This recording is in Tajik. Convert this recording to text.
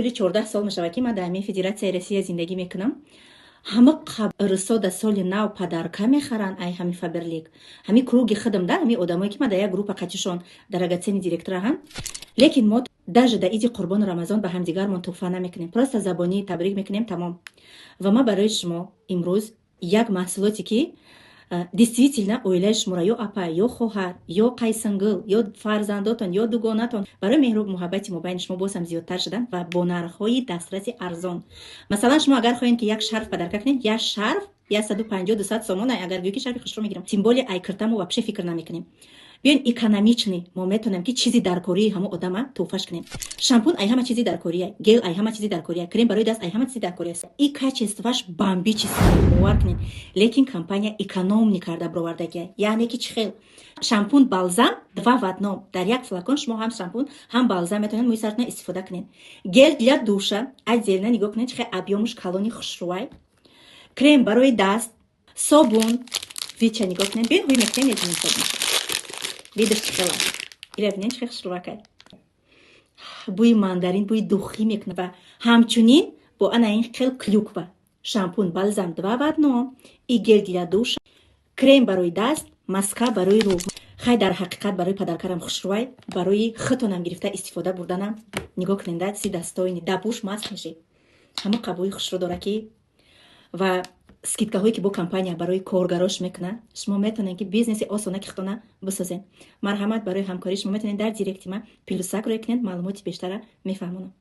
Тӯли 14 сол мешавад, ки ман дар ҳамин Федератсияи Россия зиндагӣ мекунам. Ҳама рӯсо дар соли нав подарка мехаранд ай ҳами Фаберлик. Ҳами круги худам да ҳами одамое, ки ман дар як группа қатишон драгоценный директораҳам, лекин мо даже дар иди Қурбону Рамазон ба ҳамдигармон туҳфа намекунем, просто забонӣ табрик мекунем, тамом. Ва ман барои шумо имрӯз як маҳсулоте, ки действительно оилаи шуморо, ё апа, ё хоҳар, ё қайсингил, ё фарзандотон, ё дугонатон, барои меҳру муҳаббати мобайни шумо боз ҳам зиёдтар шудан ва бо нархҳои дастраси арзон. Масалан, шумо агар хоҳед, ки як шарф подарка кунед, як шарф 150-200 сомон. Агар гӯё, ки шарфи хушро мегирам, тем более ай кирта мо вообще фикр намекунем. Биён, экономичный мо метавонем, ки чизи даркории ҳамо одама туҳфаш кунем. Шампун ай ҳама чизи даркория, гел ай ҳама чизи даркория, крем барои даст ай ҳама чизи даркория. И качестваш бомбический, бовар кунед. Лекин компания экономный карда бировардагия. Яъне ки чӣ хел? Шампун, балзам два в одном. Дар як флакон шумо ҳам шампун, ҳам балзам метавонед мӯи саратона истифода кунед. Гель для душа отдельно, нигоҳ кунед, чӣ хел объёмуш калони, хушрӯвай. Крем барои даст, собун вича нигоҳ кунед. Биён, ҳуй мекунем, мебинем собун видаш чӣ хела. Ира бинед, чӣ хел хушрӯвакай, бӯи мандарин, бӯи духӣ мекунад. Ва ҳамчунин бо ана ин хел клюква, шампун, балзам два в одном и гель для душа, крем барои даст, маска барои рӯ. Хай, дар ҳақиқат барои подаркарам хушрӯвай, барои худтонам гирифта истифода бурданам. Нигоҳ кунед, си дастоини дабуш маст мешӣ, ҳама қабӯи хушрӯ дора, ки ва скидкаҳое, ки бо компания барои коргарош мекунад, шумо метавонед, ки бизнеси осона ки худтона бисозед. Марҳамат, барои ҳамкорӣ шумо метавонед дар директи ман плюсак рӯй кунед, маълумоти бештара мефаҳмонам.